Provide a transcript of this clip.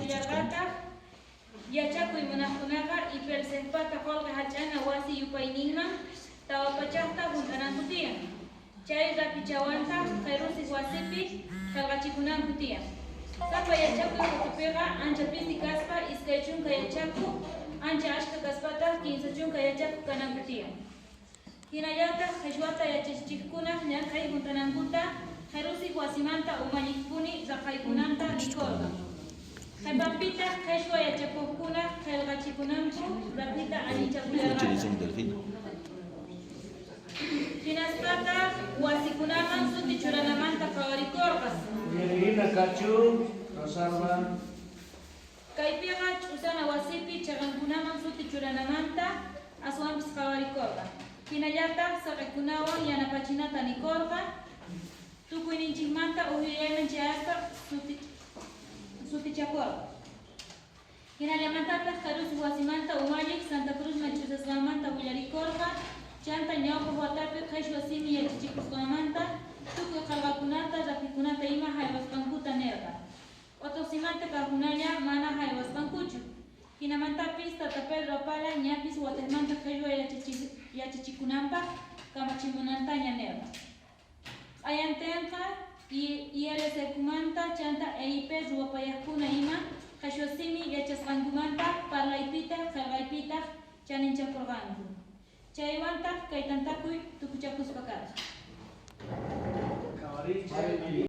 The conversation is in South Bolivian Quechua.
Willarikullarqataj yachakuy munajkunaqa IPELCejpata qolqe jallch'ana wasi yupayninman 400ta junt'ananku tiyan. Chay raphichawantaj Qherusiq wasipi qhelqachikunanku tiyan. Sapa yachakuy qutupiqa ancha pisi kaspa 20 yachakuq, ancha ashkha kaspataj 30 yachakuq kananku tiyan. Jinallataj qheshwata yachachiqkunaj llank'ay junt'anankuta Qherusiq wasimanta umalliqpuni raqaykunanta nikorqa. Qhepanpitaj qheshwa yachakuqkunaj qhelqachikunanku raphita allinchakullarqataj. Jinaspataj wasikunaman suti churanamanta qhawarikorqa. Uyarina kachun, Rosalba. Kaypiqa ch'usana wasipi cheqankunaman suti churanamanta aswanpis qhawarikorqa. Jinallataj saqekunawan yanapachinata nikorqa, tukuyninchejmanta uj yuyayman chayaspa sutichakorqa. Jinallamantataj Qherusiq wasimanta umalliq Santa Cruzman ch'usasqanmanta willarikorqa, chanta ñawpaj watapi qheshwa simi yachachikusqanmanta tukuy qhelqakunata, raphikunata ima jaywasqankuta nerqa. P'otosimanta kajkunalla mana jaywasqankuchu. Jinamantapis tata Pedro Apala ñapis watejmanta qheshwa yachachikunanpaj kamachimunantaña nerqa. Q'ayantenqa ILCkumanta chanta EIP ruwapayajkuna ima qheshwa simi yachasqankumanta parlaypitaj qhelqaypitaj chaninchakorqanku. Chaywantaj kay tantakuy tukuchakuspa karqa. Qhawarichej.